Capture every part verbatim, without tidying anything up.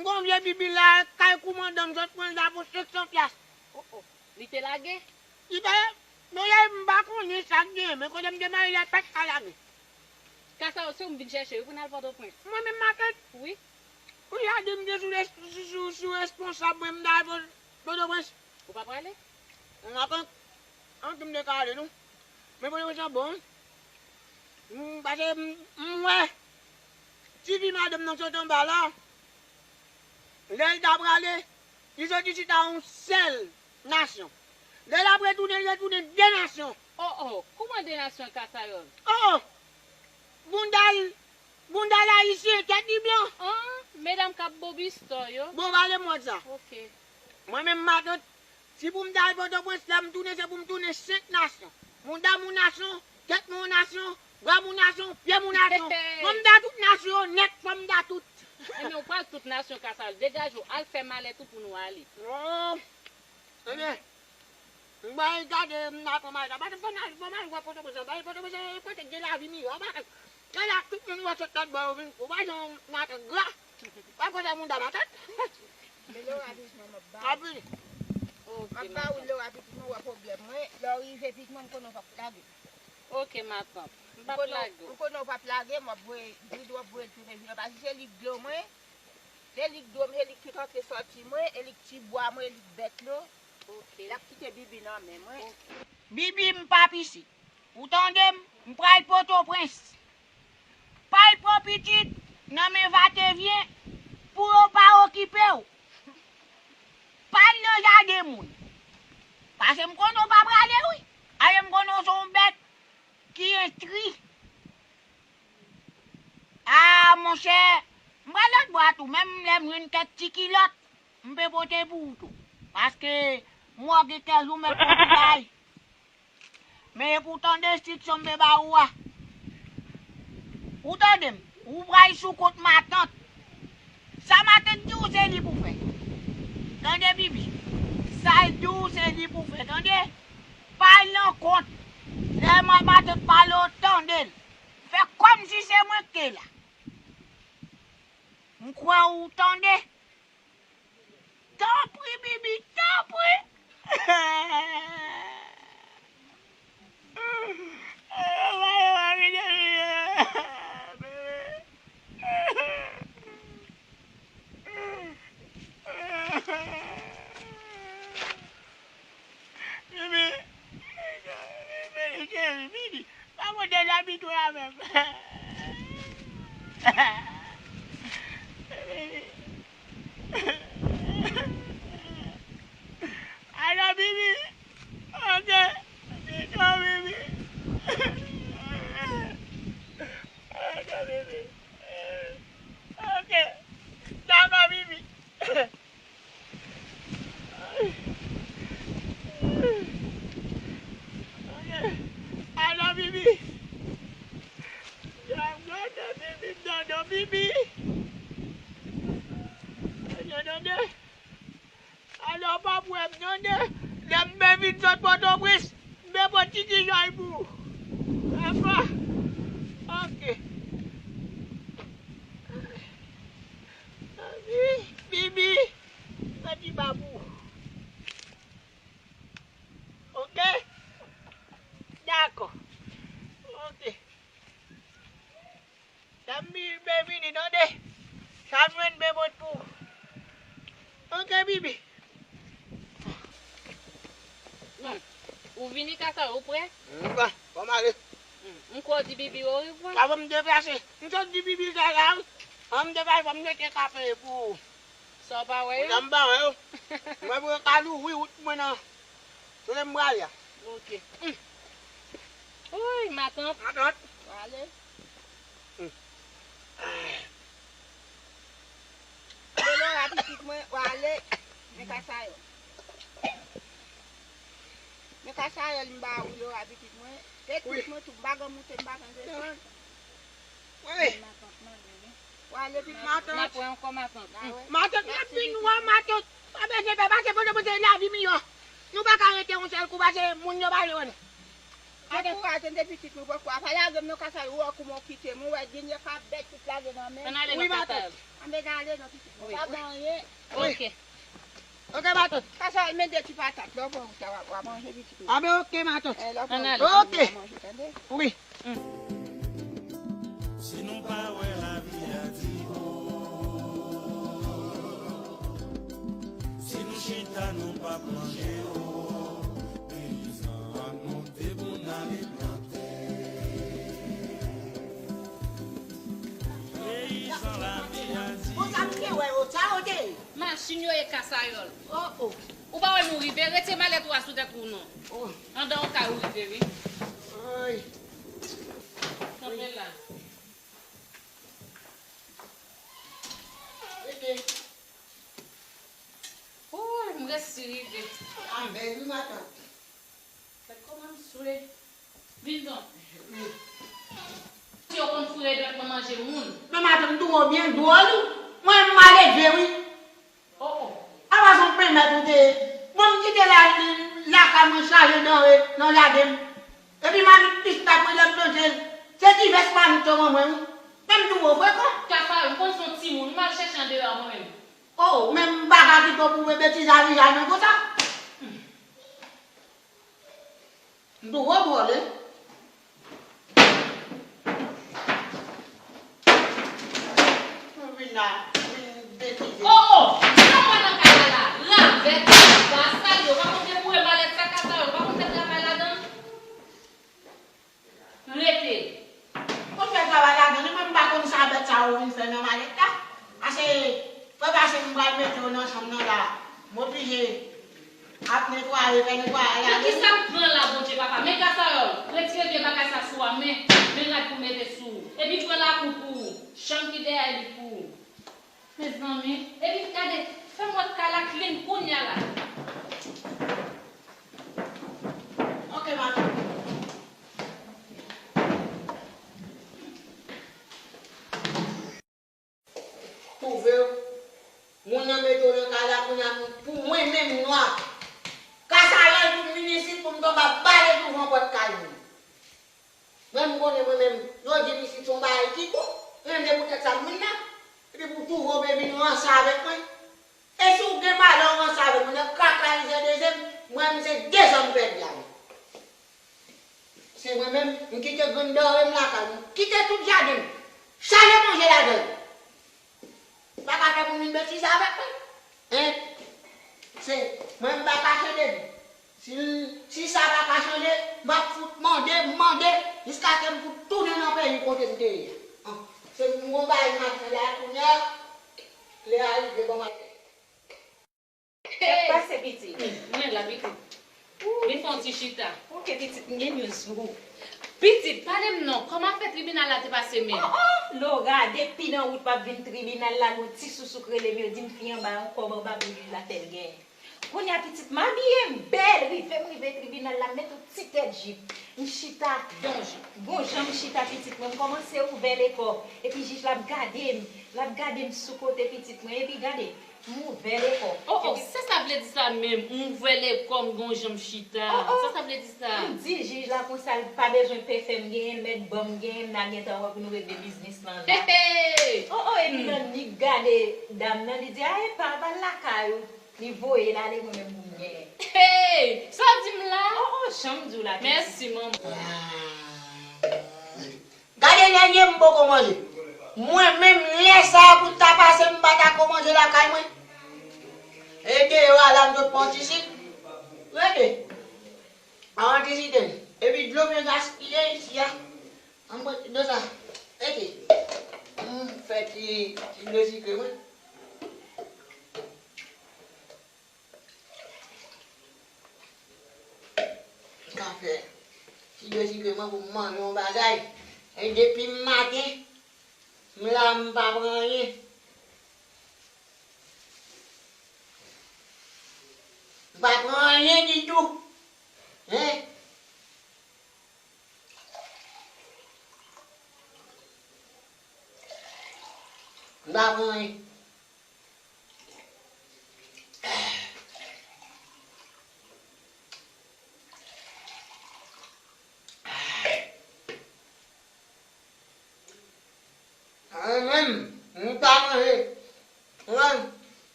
M gon vye bibi la, kay koumandan m sot pran l la pou senk san pyas. Oh, oh. Li te lage? Li pa, men lè m pa konnen sa k genyen, men kote m te mare la, pèt pa lage. Kasa yo, se ou m vin chèche wi pou n al Pòtoprens. Mwen menm matant? Wi. Ou ya di m te sou, sou, sou, sou responsab mwen, m ta al Pò-, Pòtoprens. Ou pa prale? Matant, anki m te ka ale non. Men Pòtoprens an bon wi. M, paske m, m wè ti fi madanm nan sot anba la. Lè l ta prale, li soti chita yon sèl nasyon. Lè l ap retounen, li retounen de nasyon. Oh, oh, kouman de nasyon, Kasayòl? Oh, oh, bounda l, bounda l ayisyen, tèt li blan. An, medam k ap bobistò yo. Bon, pale mòd sa. Ok. Mwen menm matant, si pou m ta al Pòtoprens, lè m tounen, se pou m tounen senk nasyon. Bounda m yon nasyon, tèt mwen yon nasyon, bra m yon nasyon, pye m yon nasyon. Fò m ta tout nasyon yo nèt, fò m ta tout. Ebyen, ou pral tout nasyon, Kasayòl. Degaje w, al fè malèt ou pou nou ale. Oh. Ebyen, m pral gade, m ta pran malèt la. Paske fò m al, fò m al wè Pòtoprens, bay Pòtoprens, kote k gen lavi miyò. Bay, lè la tout moun wè sot lòt bò yo vin kou. Bay yon matant gra. Bay kote moun da matant. Men lè w a vin, mwen, m ap ba w. Ap vini. Ok, m ap ba w lè w a pitit mwen, w a pwoblèm mwen. Lè w rive pitit mwen, m konnen w p ap lage. Ok, matant. M p ap lage w. M konnen w p ap lage, m ap voye, Dridou ap voye l tounen vin. Paske se li k dlo mwen, se li k dlo m, se li k tout antre sòti mwen, e li k ti bwa mwen, e li k bèt lo. Ok. L ap kite Bibi nan men mwen. Ok. Bibi, m p ap isit. Ou tande m? M pral Pòtoprens. Pa al pran pitit nan men vatevyen pou yo pa okipe w. Pa al nan jaden moun. Paske m konnen w pa prale wi. Ale m konnen w se yon bèt ki entri. A, monchè, m pral lòt bò a tou, menm lè m jwenn kèk ti kilòt, m pe pote pou ou tou. Paske m wè w gen kè jou mèt pou ou bay. Men epi w tande enstriksyon m te ba ou a. Ou tande m? Ou pral sou kont matant. Sa matant di w se li pou fè. Tande, Bibi. Sa l di w se li pou fè, tande. Pa al nan kont. Lè ma-, matant pale w, tande l. Fè kòmsi se mwen k te la. M kwè ou tande. Tanpri, Bibi, tanpri. Bibi, Bibi, cheri, vini. Pa monte nan pitye avè m. Alo, Bibi. Ok. Vito, Bibi. Ok, Bibi. Ok. Dakò, Bibi. Ok. Alo, Bibi. Dodo, Bibi, dodo, Bibi. Dodo, dodo. Alò, w p ap wè m tande. Lè m ben vin sot Pòtoprens, m ben pran ti kichòy pou ou. Dakò? Ok. Bibi, pran ti ba pou ou. Ok? Dakò. Ok. Sa m bi-, ben vini, tande. Sa m jwenn ben pot pou ou. Ok, Bibi. Hmm. Ou vini, Kasa, ou prè? M prè. Bon, m ale. Hmm. M kwè w di Bibi orevwa. Sa fè m deplase. M sot di Bibi sa la, wi. An m deplase, fò m mete kafe pou ou. Sa w pa wè yo? Sa m pa wè yo. Mwen pou yo ka louvri wout mwen nan. Kote m prale a? Ok. Hmm. Woy, matant. Matant. Prale. Hmm. Lora, pitit mwen, prale. Men Kasayòl. Men Kasayòl, m ba ou Lora, pitit mwen. Se tout mwen tou, m pa gen moute, m pa gen desann. Wi. Matant mande, wi. Prale, pitit mwen. Matant. N ap wè ankò, matant. Matant, n ap vin wè matant. Pa bezwen pè, pase pandan mwen se lavi miyò. Nou pa ka rete yon sèl kou, pase moun yo pa vle wè nou. Mwen gen kouraj tande pitit mwen, poko a pa lage m non, Kasayòl, ou wè kouman w kite m, ou wè Junior ka bèt tout lage nan men. Ann ale non, Kasayòl. Ann ale non pitit mwen, pa gen anyen. Ok. Ok, matant. Kasayòl, men de ti patat, lè w pran wout la, w a, w a manje pitit mwen. A ben, ok, matant. Eh, lè w pran wout la, w a manje, tande? Wi. Si nou pa wè lavi a di o, si nou chita nou p ap manje o, peyizan an nou demoun ale plante. Peyizan lavi a di o. Bon, sa m te wè yo, sa yo te ye. Machin yo ye Kasayòl. Oh, oh. Ou pa wè nou rive? Retire malèt ou a sou tèt ou non. Oh. Andan yon kay ou rive, wi. Ay. Kanpe la. Rete. Ooh, m resi rive. A bèl wi, matant. Gad kòman m swe. Vin non. Wi. Si yo konn foure dwèt nan manje moun. Men matant, m twouve w byen dwòl, wi. Mwen, m maledve, wi. Oh, oh. Apa se yon pèmèt ou te ye? Bon, m kite la, lakay mwen chaje danre nan jaden m. Epi mamit pistach mwen lè m plante l. Se divès mamit yo ban mwen, wi. Men m twouve w frekan. Kasayòl, m konn se yon timoun, m al chèche andeyò mwen menm. Oh, men m pa ka kite w pou w fè betiz a Rijal mwen konsa. M twouve w dwòl, wi. Ou vin la, vin betize. Oh, oh! Sa w wè nan kay la la? Ravèt, baka, sal, yo pa konn depoure malèt sa, Kasayòl, yo pa konn fè travay ladan l? Rete. Konn fè travay ladan l, mwen m pa konn sa bèt sa yo vin fè nan malèt la. Ase, fè pase m pral mete yo nan chanm nan la. M oblije ap netwaye, fè netwayaj la. Men kisa k pran la, Bondye papa? Men Kasayòl, retire vye bagay sa sou a, men, men rad pou mete sou ou. Epi pran lakou pou ou, chanm ki dèyè li pou ou. Mezanmi, epi gade, fè m wè kay la clean kounya la. Ok, matant. Twouve w, moun nan mete w nan kay la kounya pou mwen menm nwa. Kasayòl pou m vin isit pou m tonbe ap bale douvan pòt kay moun. Mwen m konnen mwen menm, yo di m isit se yon bagay ki bon, men se poutèt sa m vin la. Epi pou w twouve w vin ranse avèk mwen. E si w gen malè w ranse avèk mwen, nan kaka li se dezem, mwen menm se dezan m pèdi avè w. Se mwen menm, m kite grenn danre m lakay mwen, m kite tout jaden m, chaje manje ladan l. Pa ka fè moun vin betize avèk mwen. Hein? Se mwen m pa ka chanje. Si, si sa pa ka chanje, m ap fout mande, mande, jiskaske m fout tounen nan peyi kote m te ye a. An, se m gon bagay m ap fè la kounya, lè a rive ban m al. Sa k pase, pitit? Mwen la, pitit. Vin fè yon ti chita. Ok, pitit, m gen news pou ou. Pitit, pale m non, kòman afè tribinal la te pase menm? Oh, oh, Laura, depi nan wout m ap vin tribinal la, gon ti sousou k rele m, yo di m fi anba yon kòb anba pilil la fè l genyen. Kounya, pitit, m abiye, m bèl, rive m rive tribinal la, m met yon ti tèt jip. M chita, gon jan m chita, pitit mwen, m kòmanse ouvè lekò. Epi jij la ap gade m, l ap gade m sou kote, pitit mwen, epi gade, m ouvè lekò. Oh, oh, sa sa vle di sa menm? M ouvè lekò, m gon jan m chita. Oh, oh. Sa sa vle di sa? M di jij la konsa, l pa bezwen pè fè m genyen, mèt ban m genyen, n a gentan wè pou nou regle biznis lan la. Hey, hey! Oh, oh, epi hmm. Lannik gade dam nan, li di, a epa, va l lakay ou. Li voye l ale, mwen menm pou m genyen. Hey! Sa w di m la? Oh, oh, jan m di w la, pitit. Mèsi, manman. Gade, dènye m poko manje. Mwen menm, lè sa a pou ta pase, m pa ta ko manje lakay mwen. E deyò a la, m sot pran ti sik. Rete. A yon ti sik. Epi dlo byen gaspiye isi a. An mwen, dlo sa. Rete. M fè ti, ti dlo sikre mwen. Ka fè ti dlo sikre mwen pou m manje yon bagay. E depi maten, m la, m pa pran anyen. M pa pran anyen ditou. Hein? M pa pran anyen.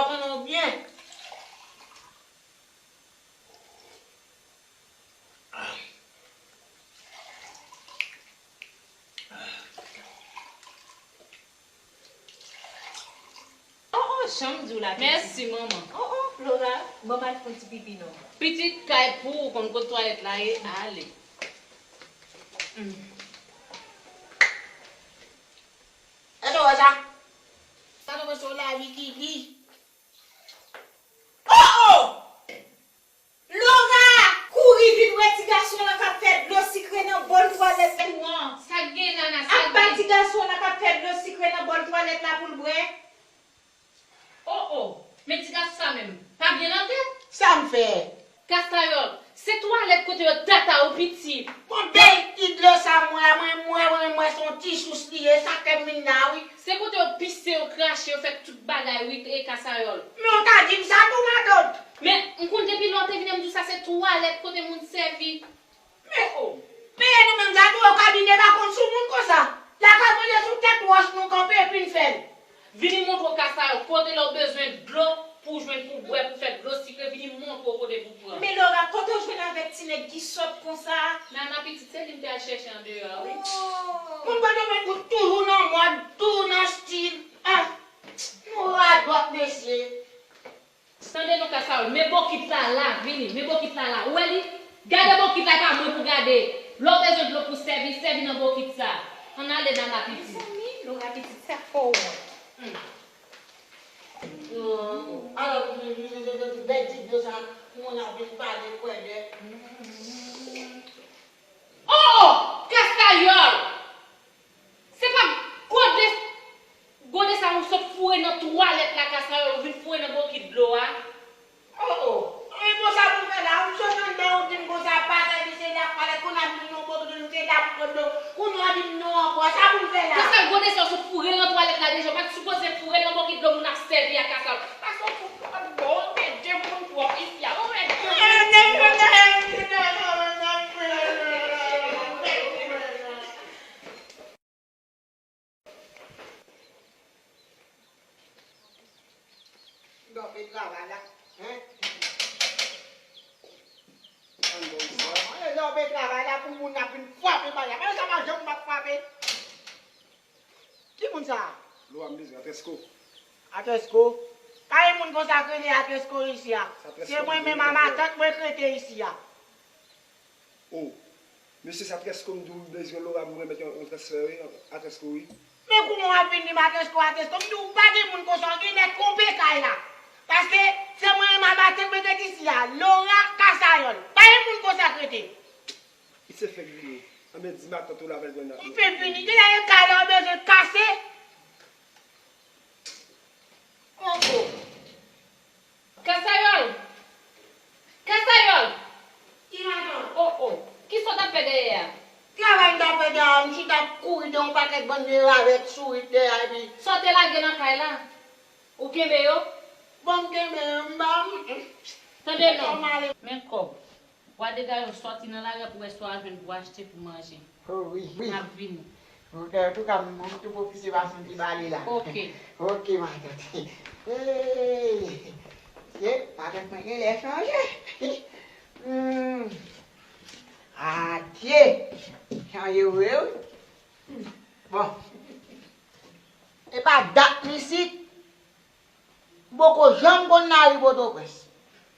Konnen w byen. Oh, oh, jan m di w la, pitit. Mèsi, manman. Oh, oh, Laura, ban m al fè yon ti pipi non. Pitit, kay pou ou konn kot twalèt la ye, ale. Mm. Èske w wè sa? Sa nou panse w lavi ki di? Oh, oh! Laura, kouri vin wè ti gason lan k ap fè dlo sikre nan bòl twalèt tou an. Sa k gen, Nana? Sa k gen? Ap ba ti gason lan k ap fè dlo sikre nan bòl twalèt la pou l bwè. Oh, oh, men ti gason sa menm, pa byen nan tèt. Sa m fè? Kasayòl, se twalèt kote yo tata ou piti. Bon, bèl ti dlo sa m wè a, mwen, mwen, mwen, mwen, se yon ti sous li ye, sa k fè m vin la, wi. Se kote yo pise, yo krache, yo fè tout bagay, wi, e Kasayòl. Men w ta di m sa tou, matant. Men, m konn depi lè w te vin, m di w sa se twalèt kote moun sèvi. Men, oh, men nou menm, gade w kabinè pa konn sou moun konsa. Lakay mwen se sou tèt wòch nou kanpe epi n fè l. Vini montre w Kasayòl, kote lè w bezwen dlo pou w jwenn pou w bwè, pou w fè dlo sikre, vini montre w kote pou w pran. Men Laura, kote w jwenn avèk ti nèg ki sòt konsa? Nana pitit, se li m te al chèche andeyò a, wi. Oh. Moun pa dwe wè nou toujou nan mòd, toujou nan stil. Ah, nou radòt, mesye. Tande non, Kasayòl, men bokit la la, vini, men bokit la la. Ou wè li? Gade bokit la, e pa mwen pou gade. Lè w bezwen dlo pou sèvi, sèvi nan bokit sa. Ann ale, Nana pitit. Mezanmi, Laura pitit, sa fè w wont. Hmm. Alò, bèl ti dlo sa, moun ap vin pale kwè de. Oh, oh! Kasayòl! Se pa gode, gode sa ou sot foure nan twalèt la, Kasayòl, ou vin foure nan bokit dlo a. Oh, oh. E bon, sa pou m fè la? Ou sot anndan, ou di m konsa, pa sèvi, se la k pale, kounye a m di m non, bokit dlo, se la pou pran dlo. Kounye a w di m non ankò, sa pou m fè la? Kasayòl, gode sa ou sot foure nan twalèt la deja, ou pa t sipoze foure nan bokit dlo moun ap sèvi a, Kasayòl. Paske ou fout twòp bon, ou mèt de moun twòp isi a, ou mèt de moun twòp. Lè w pe travay la, hein? Ann bon sa. Lè w pe travay la, pou moun ap vin frape bagay. Bagay sa pa janm p ap frape. Ki moun sa a? Lwa m bezwen, Atresko. Atresko? Pa gen moun konsa k rele Atresko isi a. Se mwen menm a matant mwen k rete isi a. Oh, mesye, sa Atresko m di w bezwen Laura pou remèt yon, yon transfè, wi, Atresko, wi. Men kouman w ap vin di m Atresko, Atresko? M di w pa gen moun konsa, w genlè twonpe kay la. Paske se mwen menm a matant mwen k rete isi a. Laura Kasayòl. Pa gen moun konsa k rete. Li se fèk vini. Anben, di matant ou la, avè l jwenn nan. M fèk vini. Genlè e kay la w bezwen kase. Oho! Kasayòl! Kasayòl! Ki matant? Oh, oh! Kisa w t ap fè dèyè a? Travay m t ap fè dèyè a, m chita ap kouri de yon pakèt bann vye ravèt sourit dèyè a, epi. Sa w te lage nan kay la? Ou kenbe yo? Bon, m kenbe yo, m ba m. Tande non. Men kòb. W a degaje w sòti nan lari a pou w wè sa w a jwenn pou w achte pou manje. Oh, wi, wi. M ap vini. Antouka, m tou pwofite pase yon ti bale la. Ok. Ok, matant. Hey! Ye, matant mwen genlè chanje. Hmm. Adye! Chanje vre, wi. Bon. E pa dat m isit. M poko janm konn lari Pòtoprens.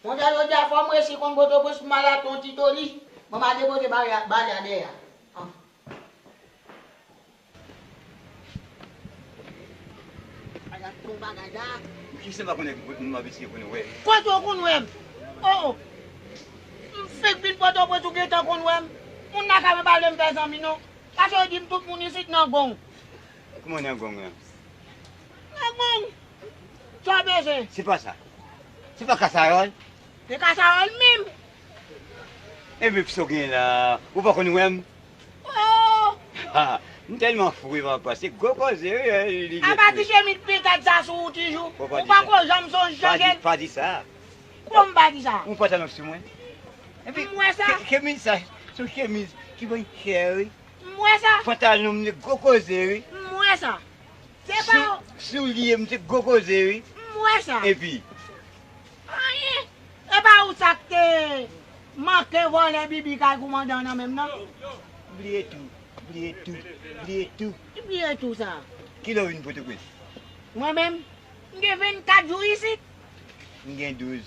Monchè, jodi a fò m resi konn Pòtoprens pou m al achte yon ti toni. Ban m al depoze bale a, bale a dèyè a. Ah. Ala ton bagay la. Kisa m pa konnen moun m ap eseye konnen wè? Kote w konn wè m? Oh, oh. M fenk vin Pòtoprens ou gentan konn wè m? Moun lakay mwen pa vle m fè zanmi non. Paske yo di m tout moun isit nan gong. Kòman nan gong nan? Nan gong. Sa w bezwen? Se pa sa. Se pa Kasayòl? Se Kasayòl menm. Ebyen, kisa w gen la? Ou pa konn wè m? Oh! Ha! M tèlman fou, papa. Se gwo koze, wi, li gen. Apa ti chemiz pentad sa sou ou toujou? Ou pa ko janm sonje chanje l? Pa di sa. Kòman m pa di sa? Ou pantalon sou mwen? Epi, m wè sa. Chemiz sa, se yon chemiz ki bon chè, wi. M wè sa. Pantalon m se gwo koze, wi. M wè sa. Se pa. Sou, soulye m se gwo koze, wi. Ou wè sa? Epi? Anyen. E pa ou sa k te manke vòlè bibi kay koumandan nan menm nan? Bliye tou, bliye tou, bliye tou. Ki bliye tou sa? Kilè w vin Pòtoprens? Mwen menm, m gen vennkat jou isit. M gen douz.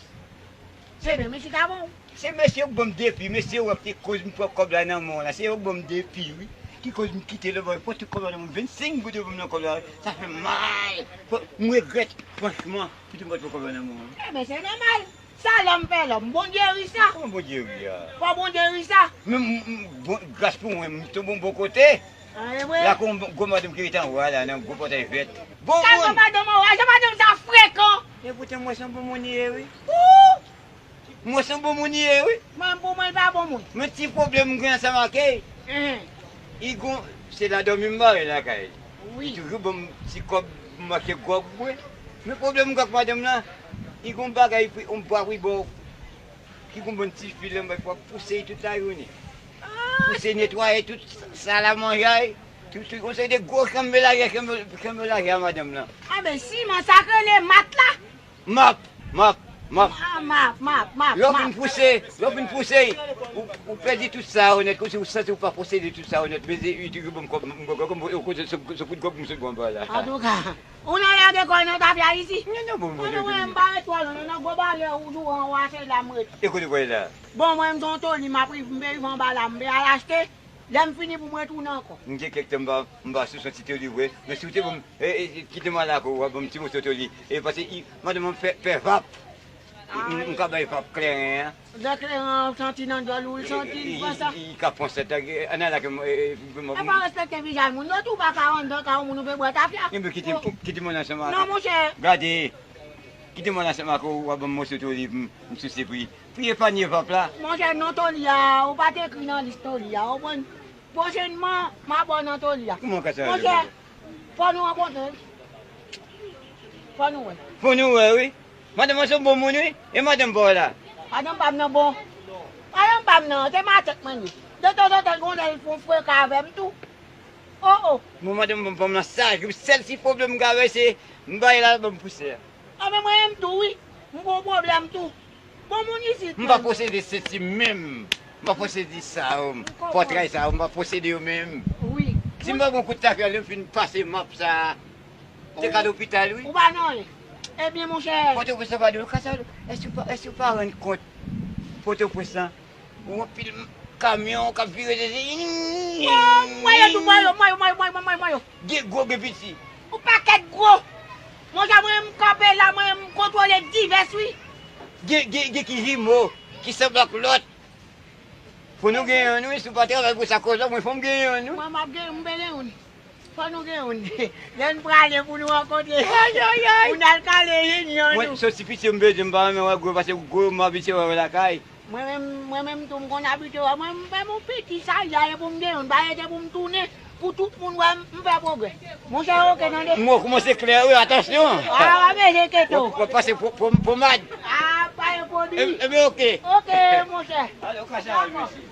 Se menm isit avè w. Se mesye yo k ban m defi, mesye yo k te koz m pran kòb la nan men w la. Se yo k ban m defi, wi. Ki koz m kite lòtbò, pran tout kòb la nan men m. Vennsenk goud yo ban m nan kòb la. Sa fè m mal. Fò, m regrèt, franchman, kite m pran tout kòb la nan men w. Ebyen, se nòmal. Sa lòm fè lòm. Bondye ri sa. Kòman Bondye ri a? Fò Bondye ri sa. Men, m, m, bon, gras pou mwen, m tonbe yon bon kote. An, e vre? La, gon, gon madanm ki rete anwo a la, nan gwo pòtay vèt. Bon moun. Kalma madanm anwo a, jan madanm sa frekan. E poutan, mwen se yon bon moun li ye, wi. Ou! Mwen se yon bon moun li ye, wi. Mwen, pou mwen, li pa bon moun. Men ti pwoblèm m gen ansanm ak li. Enhen. Li gon, se la dòmi m bare lakay. Wi. Li toujou ban m ti kòb, m achte gwòg bwè. Men pwoblèm m gen ak madanm nan, li gon bagay, yon bwa wi bò. Ki gon bann ti fil anba pou ap pouse l tout lajounen. Ah! Pouse netwaye tout sal a manje a, tout, tout yon seri de gwo chanm melaje, chanm, chanm melaje a madanm nan. Enben, siman sa k rele mat la. Map, map, map. Ah, map, map, map, map. Lè w fin pouse, lè w fin pouse, ou, ou pèdi tout sa ou nèt, kòmsi ou santi ou pa posede tout sa ou nèt. Men se, li toujou ban m kòb, m, m, m, m, m, se, se kout gwòg m sot bò anba la. Antouka, ou nan lage kò nan tafya isi? Non, non, bon, bon, Antouka, bon, mwen m pa ret twò lwen, non, nan gwo bagay ou di w anwo a, se la m ret. E kote w prale la? Bon, mwen m se yon toli, m ap rive, m pe rive anba la, m pe al achte. Lè m fini pou m retounen ankò. M gen kèk tan m pa, m pa sou son ti toli vre. Men si w te ban m, e, e, kite m al la kou, w a ban m ti moso toli. E paske i, madanm mwen fè, fè vap. M, m, m ka bay vap kleren an. Lè kleren an santi nan dyòl ou, l santi l pran sa. I, i, i ka pran sa, ta, e, ann al la ke m, e, e, pou m. E pa respekte vizaj moun. Yo tou pa ka anndan kay yon moun ou pe bwè tafya. Enben kite, kite mwen ansanm ak. Non, monchè. Gade, kite mwen ansanm ak ou, w a ban m moso toli pou m, m souse pou li. Pou epanye vap la. Monchè, non toli a, ou pa t ekri nan lis toli a, ou konprann? Pwochènman, m a ba w non toli a. Kòman w ka sa? Monchè, fò nou rankontre, wi. Fò nou wè. Fò nou wè, wi. Madanm an se yon bon moun, wi. E madanm pa w la? Madanm pa m nan bon. Madanm pa m nan, se matant mwen li ye. Detanzantan, gon lè l fè yon freka avè m tou. Oh, oh. Bon, madanm pa m nan saj, wi. Sèl ti pwoblèm m gen avè l, se m ba l la, l ban m pousè. Anben, mwen menm tou, wi. M gon pwoblèm tou. Bon moun isit, m pa posede senti menm. M pa posede sa yo. Pòtray sa yo, m pa posede yo menm. Wi. Si m pa gon kout tafya, lè m fin pase map sa, te ka lopital, wi. Ou pa nan anyen. Ebyen, monchè. Pòtoprens pa de kasa. Èske w pa, èske w pa rann kont Pòtoprens lan? Ou anpil kamyon k ap vire de. Oh, mwen yo tou, mwen yo, mwen yo, mwen yo, mwen yo, mwen yo, mwen yo. Gen gwo, gen piti. Yon pakèt gwo. Monchè, mwen, m kanpe la, mwen, m kontwole divès, wi. Gen, gen, gen ki jimo, ki sanble ak lòt. Fò nou gen youn, wi, si w pa travay pou sa kòz la, mwen, fò m gen youn, wi. Mwen, m ap gen, m bezwen youn. Fò nou gen youn. Lè n prale pou nou rankontre. Ay, ay, ay. Pou n al kale inyon nou. Mwen, se ti piti m bezwen, m pa renmen wè gwo, paske gwo m abitye wè lakay. Mwen menm, mwen menm tou m konn abitye wè. Mwen m fè m yon piti salya e pou m gen youn. Paske se pou m tounen, pou tout moun wè m, m fè pwogrè. Monchè, oke, tande. Mo kòmanse klè, wi, atansyon. A, w ap bezwen keto. W ap pase po-, po-, pomad. A, pa gen pwoblèm. E, ebyen, oke. Oke, monchè. Alò, kasa, mesye.